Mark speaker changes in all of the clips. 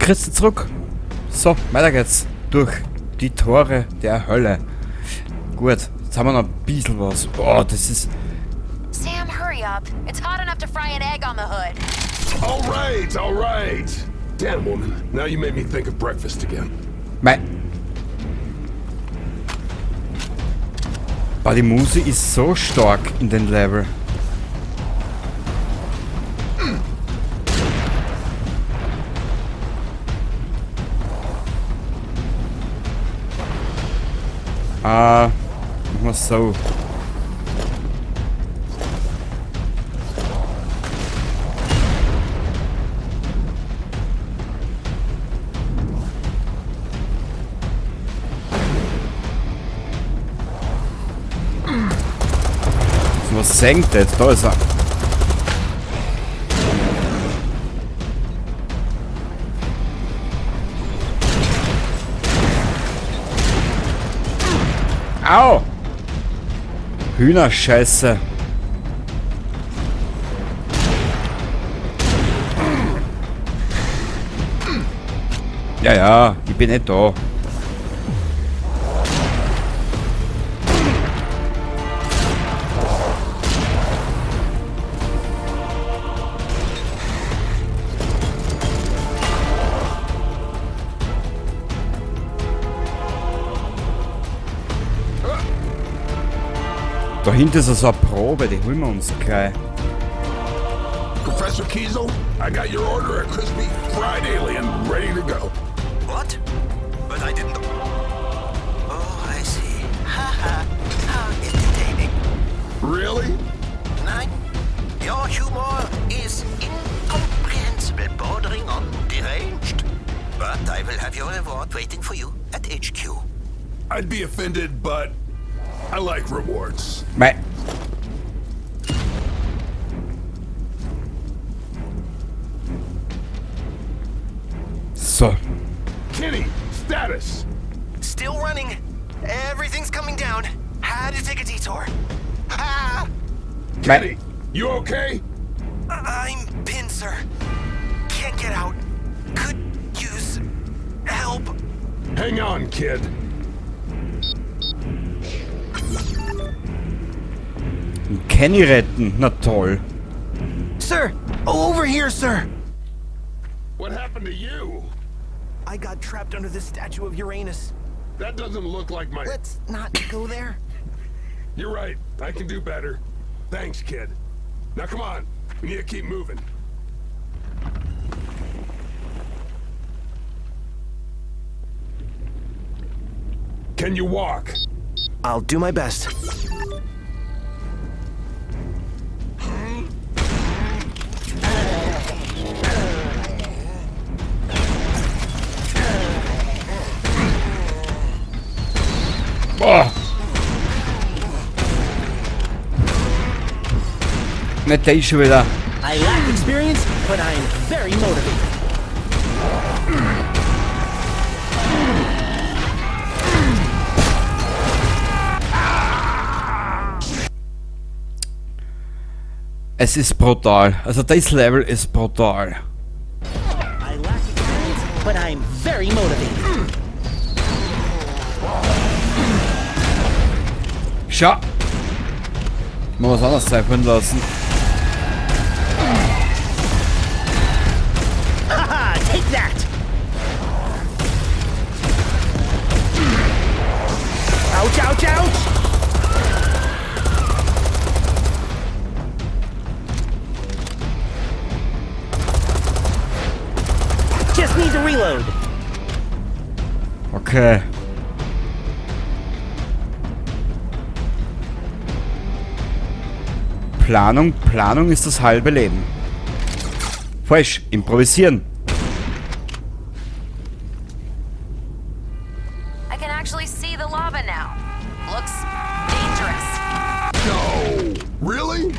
Speaker 1: Grüezi zurück. So, weiter geht's. Durch die Tore der Hölle. Gut, jetzt haben wir noch ein bisschen was. Oh, das ist...
Speaker 2: Sam, hurry up. It's hot enough to fry an egg on the hood.
Speaker 3: All right, all right. Damn, woman. Now you made me think of breakfast again.
Speaker 1: Mei. Boah, die Musik ist so stark in den Level. Ah, machen wir so. Was senkt jetzt? Da ist er. Au! Hühnerscheiße. Ja, ja, ich bin nicht da. Da hinten ist so eine Probe, die holen wir uns gleich.
Speaker 3: Professor Kiesel, I got your order of crispy fried alien ready to go.
Speaker 4: What? But I didn't... Oh, I see. Ha ha. How entertaining.
Speaker 3: Really?
Speaker 4: Nein, your humor is incomprehensible, bordering on deranged. But I will have your reward waiting for you at HQ.
Speaker 3: I'd be offended, but I like rewards.
Speaker 1: Mei. So.
Speaker 3: Kenny, status.
Speaker 4: Still running. Everything's coming down. Had to take a detour. Ah!
Speaker 1: Mei.
Speaker 3: Kenny, you okay?
Speaker 4: I'm pinned, sir. Can't get out. Could use help.
Speaker 3: Hang on, kid.
Speaker 1: Kenny retten. Na toll.
Speaker 4: Sir! Over here, sir!
Speaker 3: What happened to you?
Speaker 4: I got trapped under this statue of Uranus.
Speaker 3: That doesn't look like my...
Speaker 4: Let's not go there.
Speaker 3: You're right. I can do better. Thanks, kid. Now come on. We need to keep moving. Can you walk?
Speaker 4: I'll do my best.
Speaker 1: Boah. Nicht der ist schon wieder.
Speaker 5: I lack experience, but I'm very motivated.
Speaker 1: Es ist brutal. Also das Level ist brutal.
Speaker 5: I lack experience, but I'm very motivated.
Speaker 1: Schau. Mal was anderes einfallen lassen.
Speaker 5: Haha, take that! Ouch, ouch, ouch! Just need to reload.
Speaker 1: Okay. Planung, Planung ist das halbe Leben. Falsch, improvisieren.
Speaker 2: I can actually see the lava now. Looks dangerous.
Speaker 3: No. Really?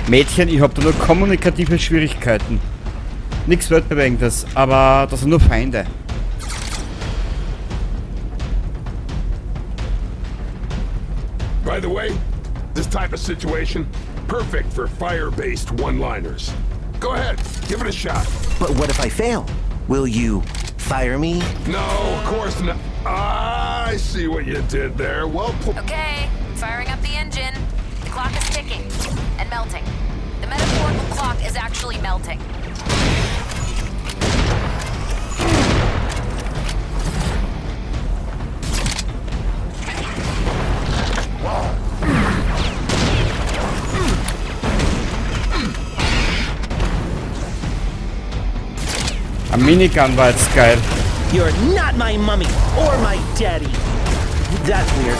Speaker 1: Mädchen, ich hab da nur kommunikative Schwierigkeiten. Nix Weltbewegendes, aber das sind nur Feinde.
Speaker 3: By the way, this type of situation, perfect for fire-based one-liners. Go ahead, give it a shot.
Speaker 5: But what if I fail? Will you fire me?
Speaker 3: No, of course not. I see what you did there. Well played.
Speaker 2: Okay, firing up the engine. The clock is ticking and melting. The metaphorical clock is actually melting.
Speaker 1: Ein Minigun war jetzt geil.
Speaker 5: You're not my mummy or my daddy. That's weird.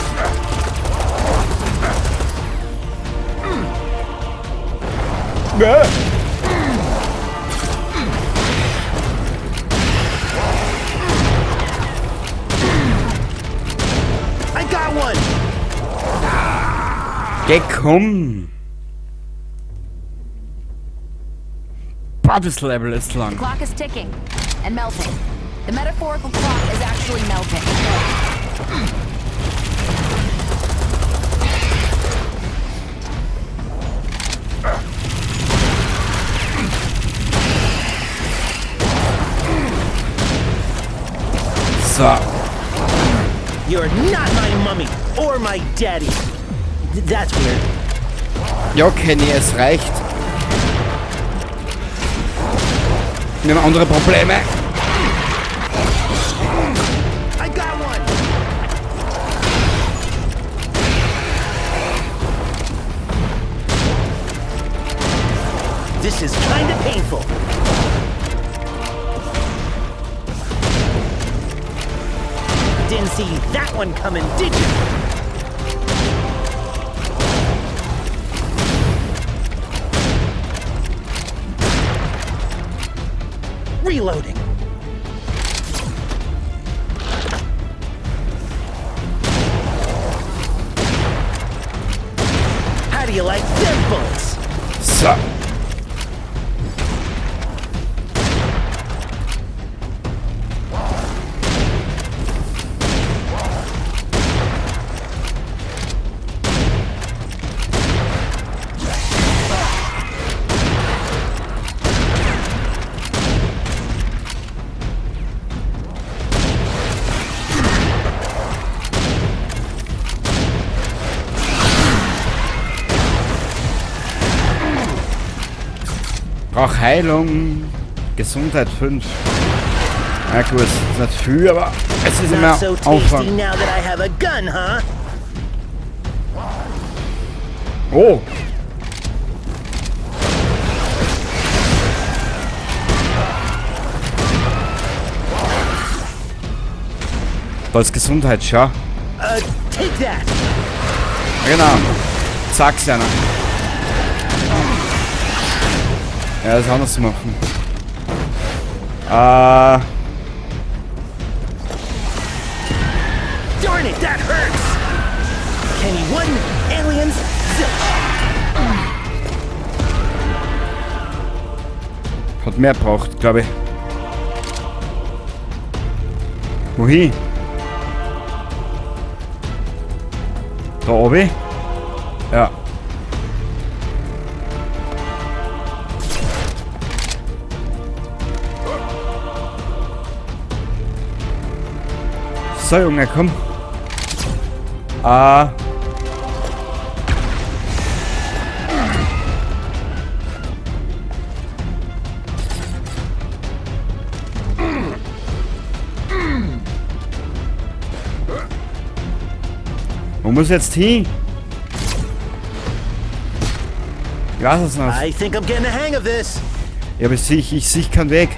Speaker 5: I got one!
Speaker 1: Geh, komm! Boah, das Level ist lang.
Speaker 2: The clock is ticking and melting. The metaphorical clock is actually melting.
Speaker 1: So.
Speaker 5: You're not my mummy or my daddy. That's weird.
Speaker 1: Ja, Kenny, es reicht. Wir haben andere Probleme.
Speaker 5: I got one. This is kind of painful. Didn't see that one coming, did you? Reloading. How do you like them bullets?
Speaker 1: So. Brauch Heilung. Gesundheit 5. Na gut, ist nicht viel, aber es ist immer
Speaker 5: Not so tasty
Speaker 1: Anfang.
Speaker 5: now that I have a gun, huh?
Speaker 1: Oh! Da ist Gesundheit, schau.
Speaker 5: Take that!
Speaker 1: Ja, genau. Zack, einer. Ja, das anders zu machen.
Speaker 5: Darn it, that hurts! Kenny 1, aliens, zilch.
Speaker 1: Hat mehr braucht, glaub ich. Wohin? Da oben? Ja. So, Junge, komm. Wo muss ich jetzt hin? Ich weiß es nicht.
Speaker 5: I think I'm getting the hang of this.
Speaker 1: Ja, aber ich sehe keinen Weg.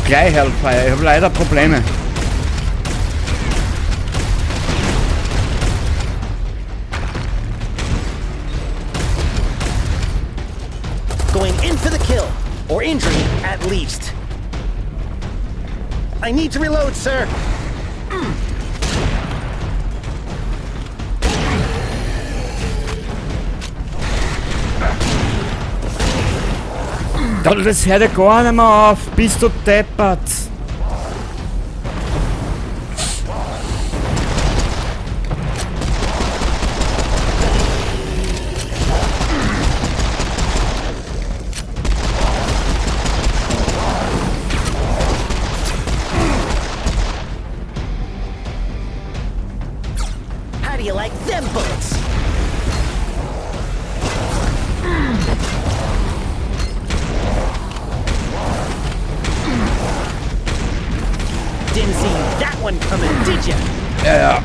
Speaker 1: Gleich, Hellfire, ich hab leider Probleme.
Speaker 5: injury, at least. I need to reload, sir.
Speaker 1: Das hört ja gar nicht mehr auf. Bist du deppert?
Speaker 5: How do you like them bullets? Didn't see that one coming, did ya?
Speaker 1: Ja, ja.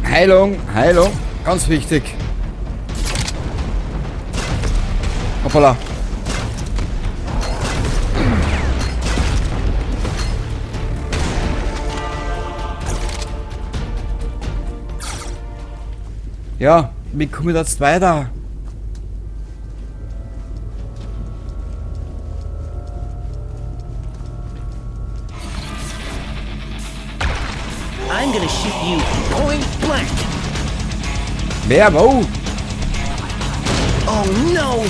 Speaker 1: Heilung, Heilung. Ganz wichtig. Hoppala. Ja, wie komme ich da jetzt weiter?
Speaker 5: I'm gonna shoot you point blank.
Speaker 1: Wer? Wo?
Speaker 5: Oh no!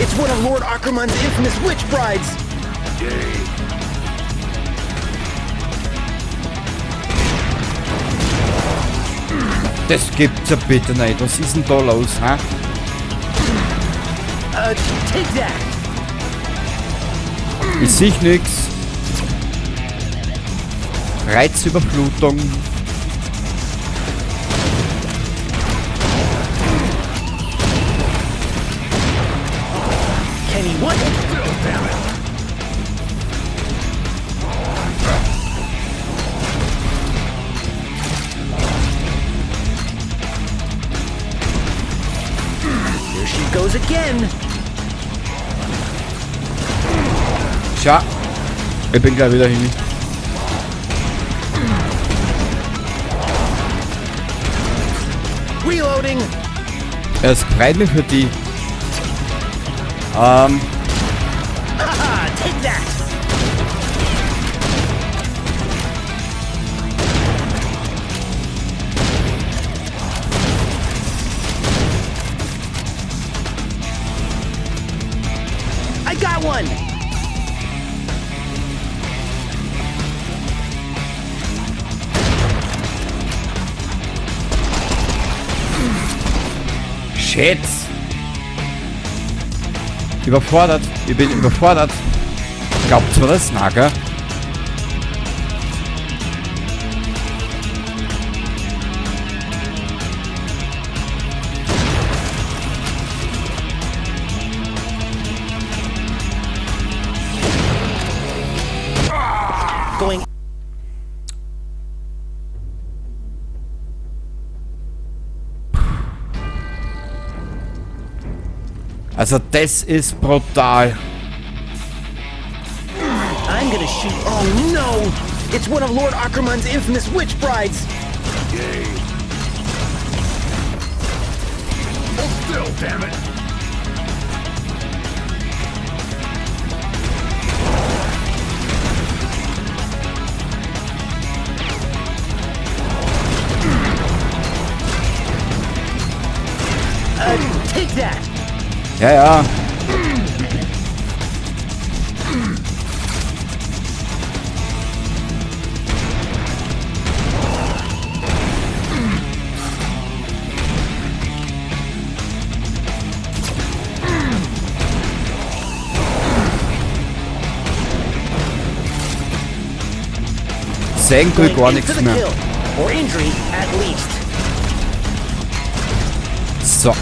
Speaker 5: It's one of Lord Ackerman's infamous witch brides!
Speaker 3: Yay.
Speaker 1: Das gibt's ja bitte nicht. Was ist denn da los, hä?
Speaker 5: Take that!
Speaker 1: Ich seh nix. Reizüberflutung.
Speaker 5: Kenny, what?
Speaker 3: Still, damn it.
Speaker 5: Here she goes again.
Speaker 1: Schau. Ich bin gleich wieder hin.
Speaker 5: Reloading.
Speaker 1: Es freut mich für die.
Speaker 5: Haha, take that. I got one.
Speaker 1: Shit. Überfordert. Ich bin überfordert. Glaubt mir das? Na, gell?
Speaker 5: Going.
Speaker 1: Also das ist brutal.
Speaker 5: I'm gonna shoot. Oh no! It's one of Lord Ackerman's infamous witch brides.
Speaker 3: Yay. Hold still, damn it.
Speaker 5: Take that.
Speaker 1: Ja, ja. Sehen tue ich gar
Speaker 5: Going in
Speaker 1: nichts
Speaker 5: for the
Speaker 1: mehr.
Speaker 5: kill. Or injury, at least.
Speaker 1: So.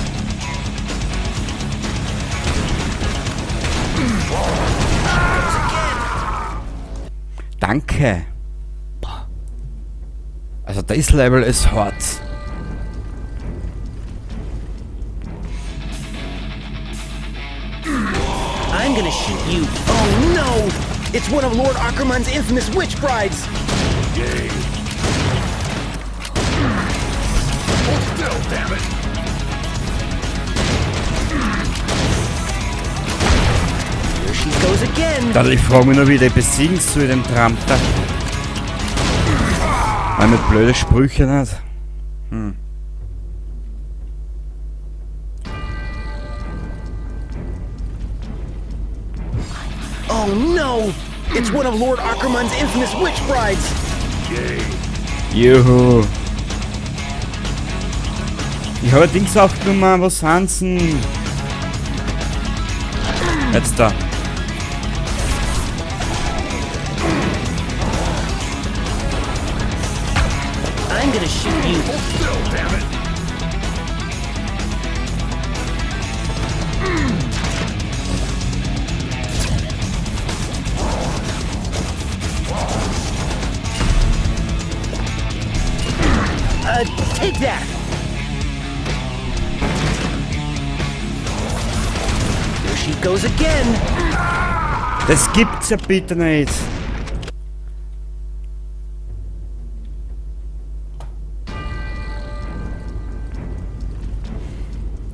Speaker 1: Danke. Also das Level ist hart.
Speaker 5: I'm gonna shoot you. Oh no! It's one of Lord Ackerman's infamous witch brides.
Speaker 3: Yay. Hold still, damn it.
Speaker 5: Here she goes again.
Speaker 1: Dann, ich frage mich nur, wie der besiegen soll, den Trump da. Weil mit blöde Sprüche nicht.
Speaker 5: Oh no! It's one of Lord Ackerman's infamous witch brides!
Speaker 1: Juhu. Ich habe Dings aufgenommen, was sind? Jetzt da.
Speaker 5: I'm gonna shoot you.
Speaker 3: Hold still, damn it!
Speaker 5: Take that! There she goes again!
Speaker 1: Das gibt's ja bitte nicht.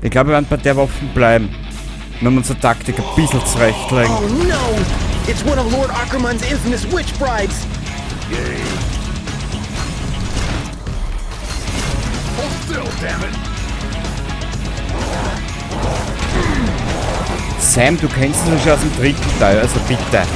Speaker 1: Ich glaube, wir werden bei der Waffe bleiben. Wenn wir unsere Taktik ein bisschen zurechtlegen.
Speaker 5: Oh no! It's one of Lord Ackerman's infamous witch brides!
Speaker 3: Hold still, damn it!
Speaker 1: Sam, du kennst das schon aus dem dritten Teil, also bitte.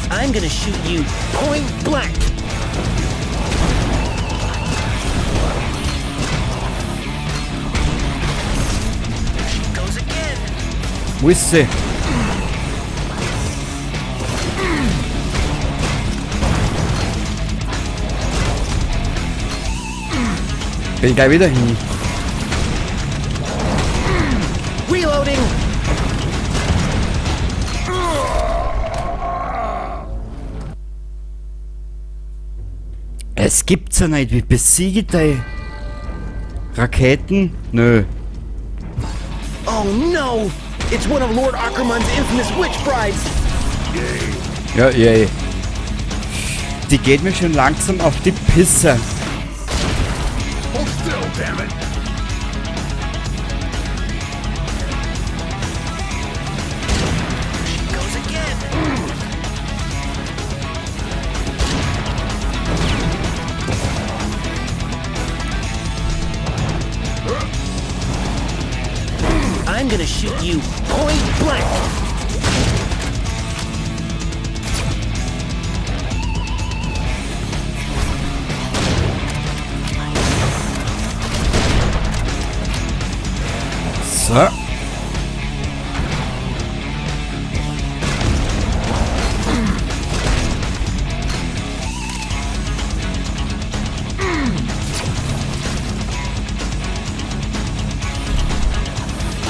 Speaker 5: I'm gonna shoot you point blank. There she goes again.
Speaker 1: Wo ist sie? Bin ich gleich wieder hin.
Speaker 5: Reloading.
Speaker 1: Es gibt's ja nicht. Wie besiege ich die Raketen? Nö.
Speaker 5: Oh no! It's one of Lord Ackerman's infamous witch brides.
Speaker 1: Ja, yay. Die geht mir schon langsam auf die Pisse.
Speaker 3: Hold still, damn it!
Speaker 5: There she goes again. I'm gonna shoot you point blank.
Speaker 1: So.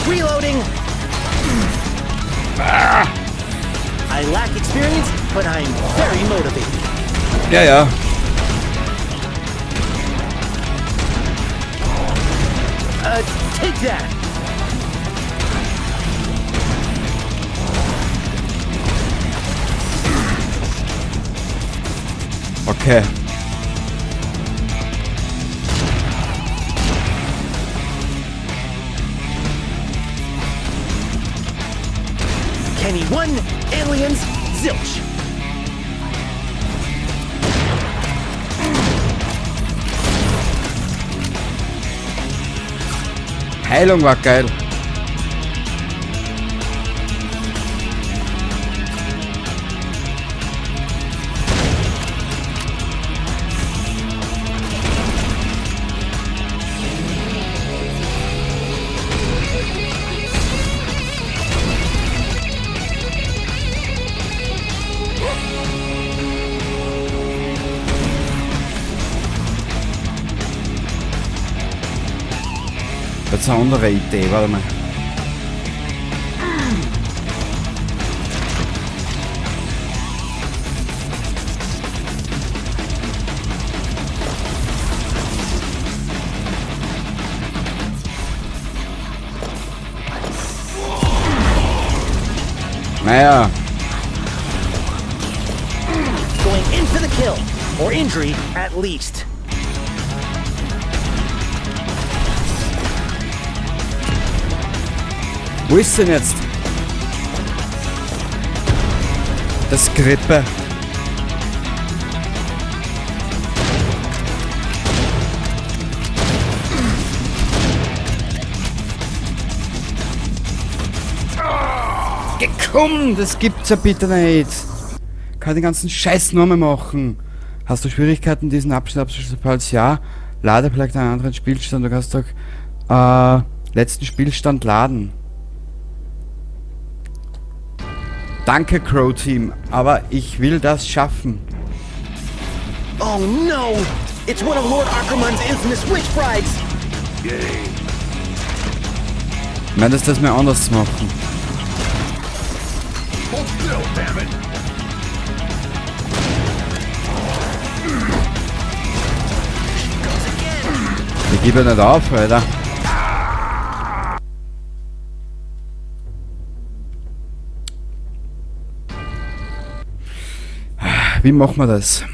Speaker 5: Reloading. I lack experience, but I'm very motivated.
Speaker 1: Ja, ja.
Speaker 5: Take that.
Speaker 1: Okay.
Speaker 5: Kenny 1, aliens, zilch.
Speaker 1: Heilung war geil. Das ist eine andere Idee, warte mal. Naja.
Speaker 5: kill, or injury at least.
Speaker 1: Wo ist denn jetzt? Das Grippe. Komm, das gibt's ja bitte nicht. Kann den ganzen Scheiß noch mal machen. Hast du Schwierigkeiten, diesen Abschnitt abzuschließen? Falls ja, lade vielleicht einen anderen Spielstand. Du kannst doch letzten Spielstand laden. Danke, Croteam, aber ich will das schaffen.
Speaker 5: Oh no! It's one of Lord Ackerman's infamous witch brides!
Speaker 3: Yay.
Speaker 1: Ich meine, das mal anders machen.
Speaker 3: Hold still, damn it!
Speaker 1: Ich gebe nicht auf, Alter. Wie machen wir das?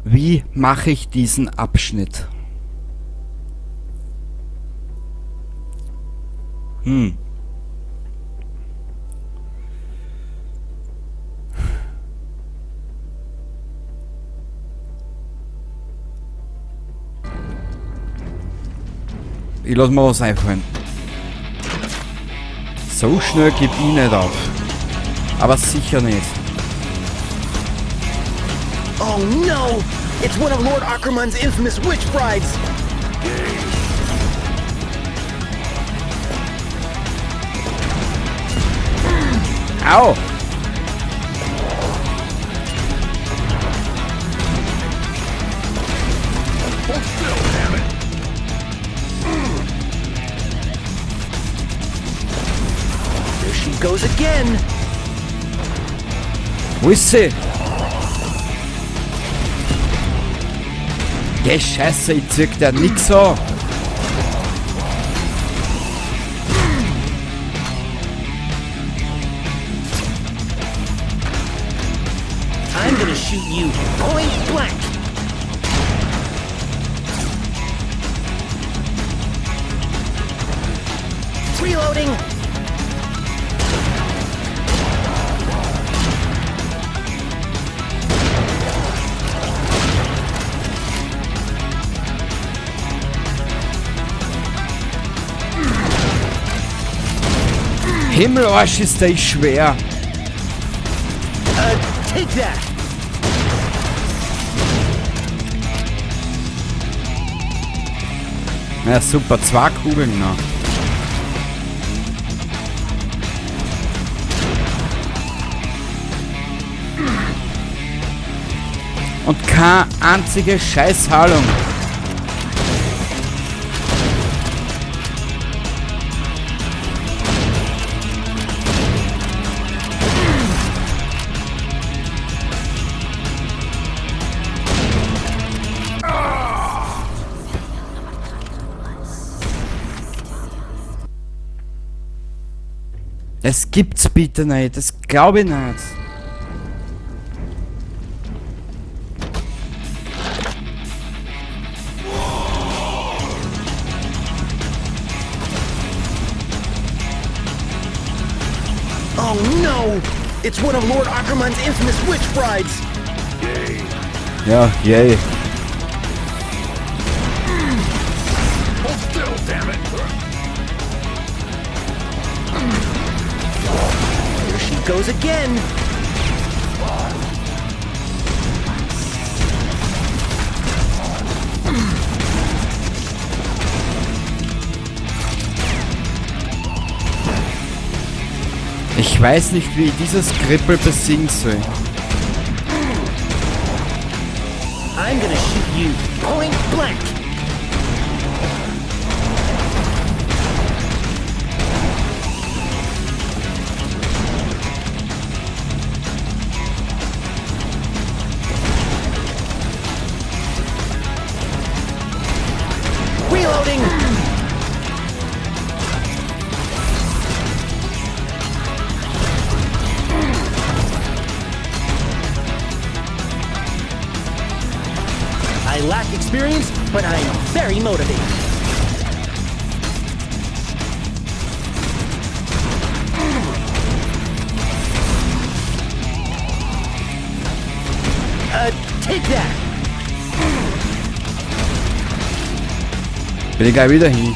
Speaker 1: Wie mache ich diesen Abschnitt? Ich lass mir was einfallen. So schnell geb ich nicht auf. Aber sicher nicht.
Speaker 5: Oh no! It's one of Lord Ackerman's infamous witch brides!
Speaker 1: Au!
Speaker 3: Hold still, damn it!
Speaker 5: There she goes again!
Speaker 1: Wo ist sie? Geh Scheiße, ich zieh der nix an.
Speaker 5: I'm gonna shoot you point blank. Reloading.
Speaker 1: Himmelarsch ist der schwer.
Speaker 5: Take that.
Speaker 1: Ja, super, 2 Kugeln noch. Und keine einzige Scheißheilung. Das gibt's bitte nicht, das glaub ich nicht.
Speaker 5: Oh no! It's one of Lord Ackerman's infamous witch brides!
Speaker 3: Yay.
Speaker 1: Ja, yay.
Speaker 3: Hold still, damn it!
Speaker 5: There she goes again!
Speaker 1: Ich weiß nicht, wie ich dieses Kribbel besiegen soll.
Speaker 5: I'm gonna shoot you point blank. Reloading. I lack experience, but I'm very motivated. Take that!
Speaker 1: Bin ich gleich wieder hin.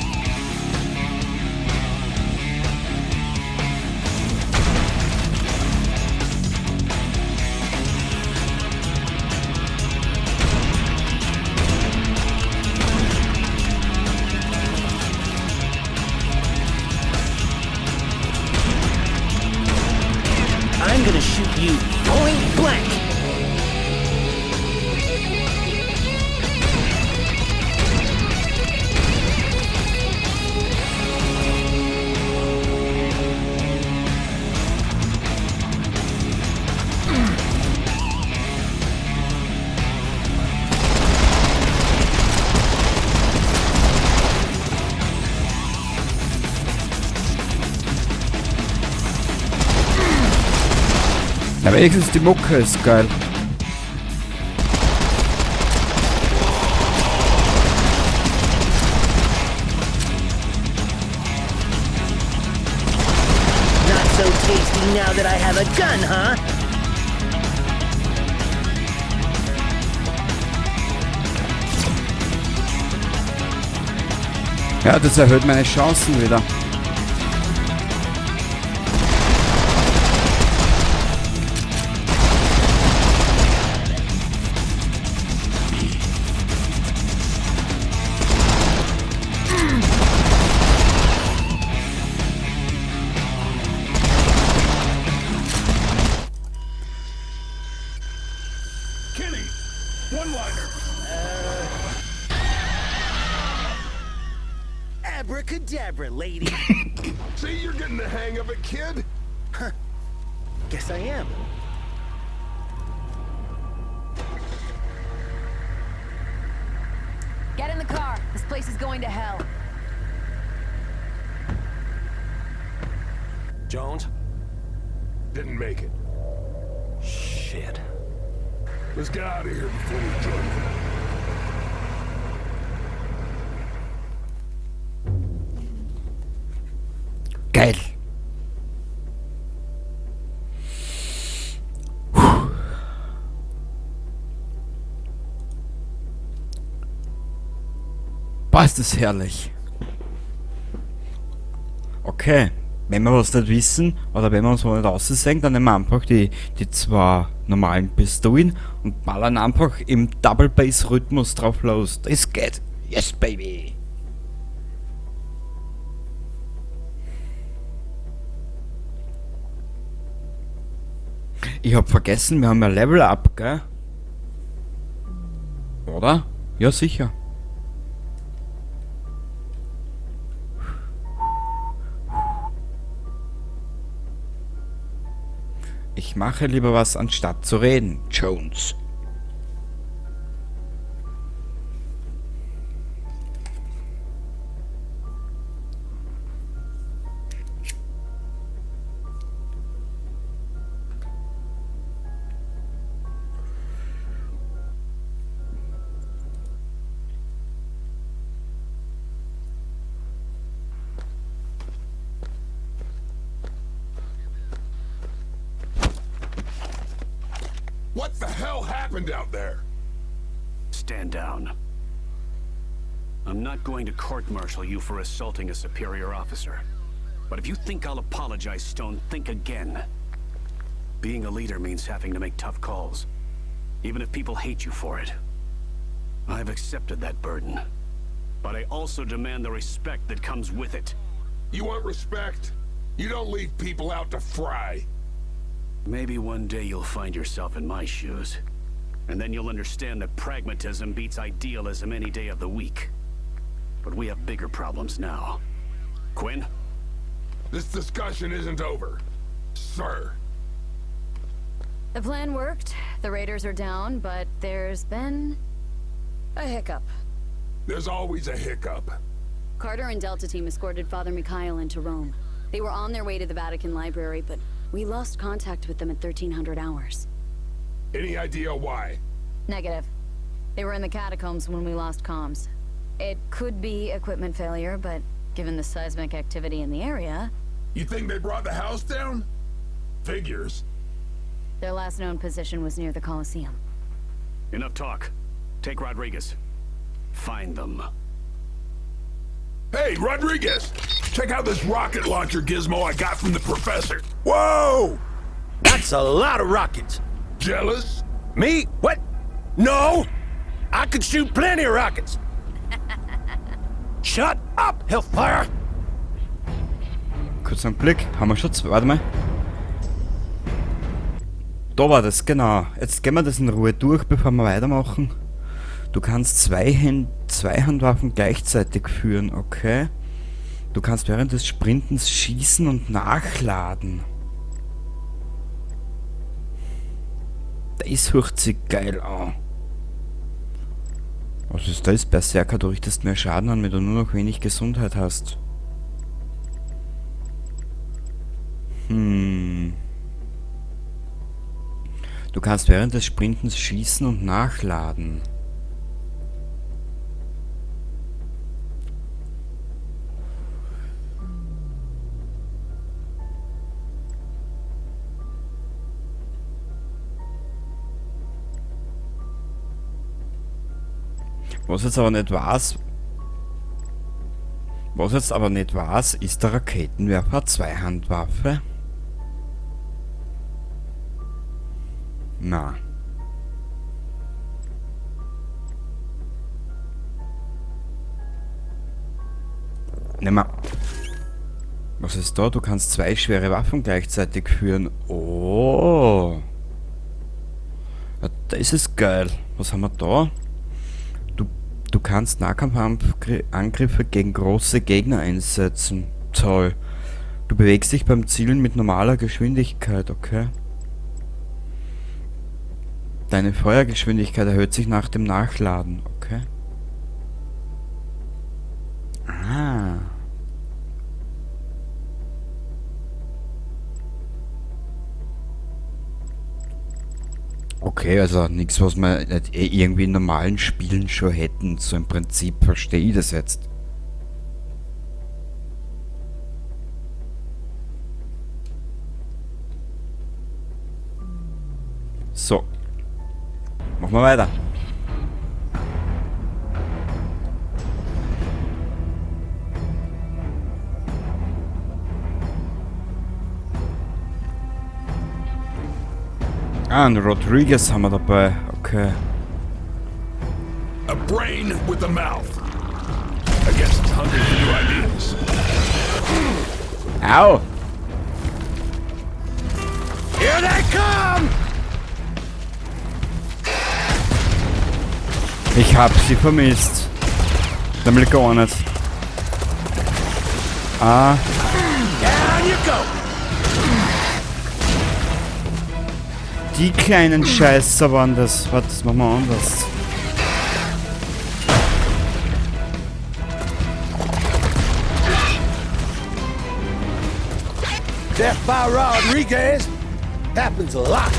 Speaker 5: I'm gonna shoot you point blank.
Speaker 1: Ja, wenigstens die Mucke ist geil.
Speaker 5: Not so tasty now that I have a gun, huh?
Speaker 1: Ja, das erhöht meine Chancen wieder.
Speaker 3: Kenny, one-liner.
Speaker 5: Abracadabra, lady.
Speaker 3: See, you're getting the hang of it, kid.
Speaker 5: Huh. Guess I am.
Speaker 2: Get in the car. This place is going to hell.
Speaker 6: Jones?
Speaker 3: Didn't make it.
Speaker 6: Shit.
Speaker 3: Let's get out of here before we join them.
Speaker 1: Geil. Boah, ist das herrlich. Okay, wenn wir was nicht wissen oder wenn wir uns mal nicht aussehen, dann nehmen wir einfach die zwei normalen Pistolen und ballern einfach im Double Bass Rhythmus drauf los. Das geht. Yes, baby. Ich hab vergessen, wir haben ja Level Up, gell? Oder? Ja, sicher. Ich mache lieber was, anstatt zu reden, Jones.
Speaker 3: What the hell happened out there?
Speaker 6: Stand down. I'm not going to court-martial you for assaulting a superior officer. But if you think I'll apologize, Stone, think again. Being a leader means having to make tough calls, even if people hate you for it. I've accepted that burden, but I also demand the respect that comes with it.
Speaker 3: You want respect? You don't leave people out to fry.
Speaker 6: Maybe one day you'll find yourself in my shoes. And then you'll understand that pragmatism beats idealism any day of the week. But we have bigger problems now. Quinn?
Speaker 3: This discussion isn't over, sir.
Speaker 2: The plan worked. The raiders are down, but there's been a hiccup.
Speaker 3: There's always a hiccup.
Speaker 7: Carter and Delta Team escorted Father Mikhail into Rome. They were on their way to the Vatican Library, but we lost contact with them at 1300 hours.
Speaker 3: Any idea why?
Speaker 2: Negative.
Speaker 7: They were in the catacombs when we lost comms. It could be equipment failure, but given the seismic activity in the area,
Speaker 3: You think they brought the house down? Figures.
Speaker 7: their last known position was near the Colosseum.
Speaker 6: Enough talk. Take Rodriguez. Find them.
Speaker 3: Hey, Rodriguez! Check out this rocket launcher gizmo I got from the professor. Whoa!
Speaker 5: That's a lot of rockets.
Speaker 3: Jealous?
Speaker 5: Me? What? No! I could shoot plenty of rockets. Shut up, Hellfire!
Speaker 1: Kurz einen Blick. Haben wir schon zwei? Warte mal. Da war das, genau. Jetzt gehen wir das in Ruhe durch, bevor wir weitermachen. Du kannst zwei Handwaffen gleichzeitig führen, okay. Du kannst während des Sprintens schießen und nachladen. Das hört sich geil an. Was ist das? Berserker, du richtest mehr Schaden an, wenn du nur noch wenig Gesundheit hast. Du kannst während des Sprintens schießen und nachladen. Was jetzt aber nicht weiß, was jetzt aber nicht weiß, ist der Raketenwerfer Zweihandwaffe? Na. Nimm mal. Was ist da? Du kannst zwei schwere Waffen gleichzeitig führen. Oh. Ja, das ist geil. Was haben wir da? Du kannst Nahkampfangriffe gegen große Gegner einsetzen. Toll. Du bewegst dich beim Zielen mit normaler Geschwindigkeit, okay. Deine Feuergeschwindigkeit erhöht sich nach dem Nachladen, okay. Ah. Okay, also nichts, was wir nicht eh irgendwie in normalen Spielen schon hätten. So im Prinzip verstehe ich das jetzt. So. Machen wir weiter. Ah, und Rodriguez haben wir dabei. Okay.
Speaker 3: A brain with a mouth. I guess it's hungry for new ideas.
Speaker 1: Au!
Speaker 5: Here they come!
Speaker 1: Ich hab sie vermisst. Damit gar nicht. Ah.
Speaker 5: Down you go!
Speaker 1: Die kleinen Scheißer waren das. Warte, das machen wir anders.
Speaker 5: Death by Rodriguez happens a lot.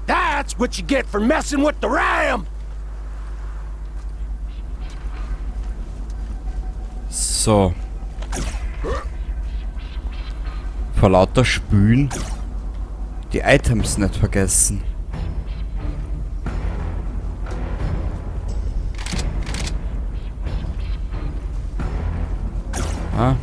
Speaker 5: That's what you get for messing with the ram.
Speaker 1: So. Vor lauter Spülen die Items nicht vergessen. Ah.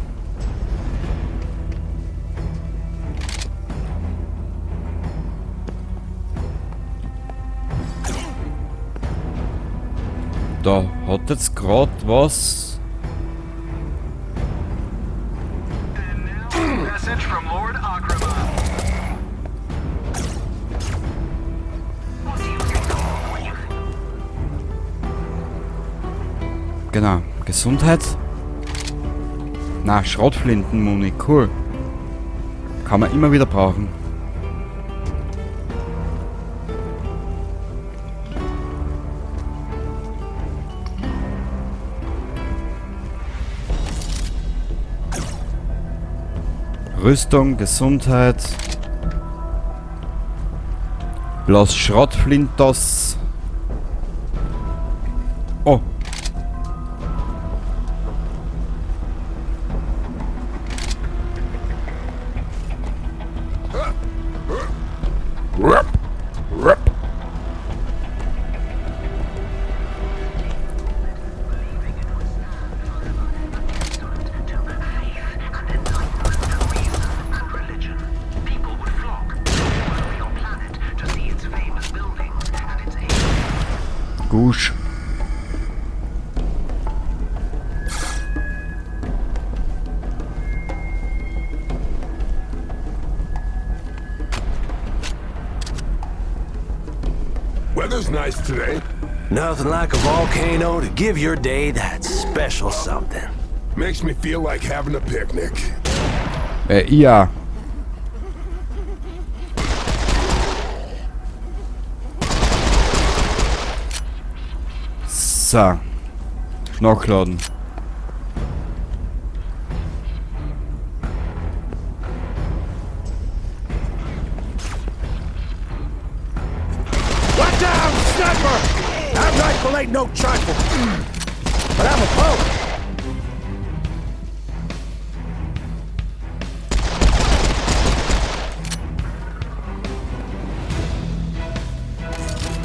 Speaker 1: Da hat jetzt grad was. Genau, Gesundheit. Na, Schrotflintenmuni, cool. Kann man immer wieder brauchen. Rüstung, Gesundheit. Bloß Schrottflintos. Oh.
Speaker 3: Rup, rup.
Speaker 1: Gusch.
Speaker 3: Weather's nice today.
Speaker 5: Nothing like a volcano to give your day that special something.
Speaker 3: Makes me feel like having a picnic.
Speaker 1: Ja. So. Nachladen.
Speaker 5: Watch out, sniper! That rifle ain't no trifle. But I'm a pro.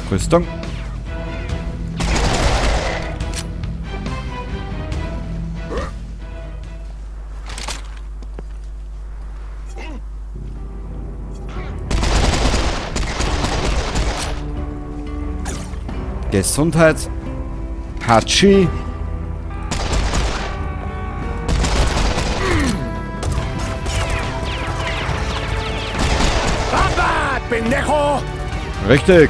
Speaker 1: Rüstung. Gesundheit. Hachi.
Speaker 5: Bye-bye, pendejo!
Speaker 1: Richtig.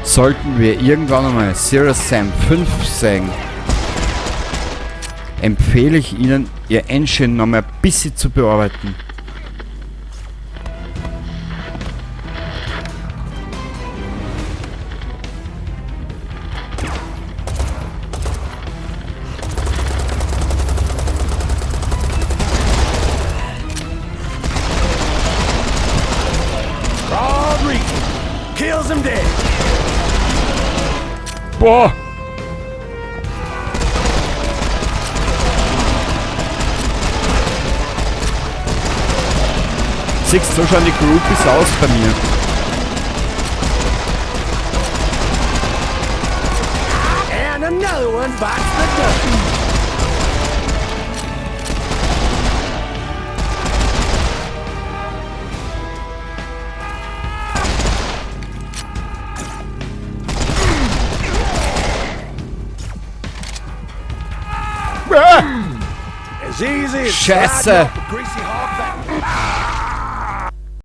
Speaker 1: Sollten wir irgendwann einmal Serious Sam 5 sehen, empfehle ich Ihnen, Ihr Engine noch mal ein bisschen zu bearbeiten.
Speaker 5: Kills him dead.
Speaker 1: Boah! Siehst, so schauen die Groupies aus bei mir.
Speaker 5: And another one bites the dust. As easy as
Speaker 1: Scheiße.
Speaker 5: sliding off a greasy hog back.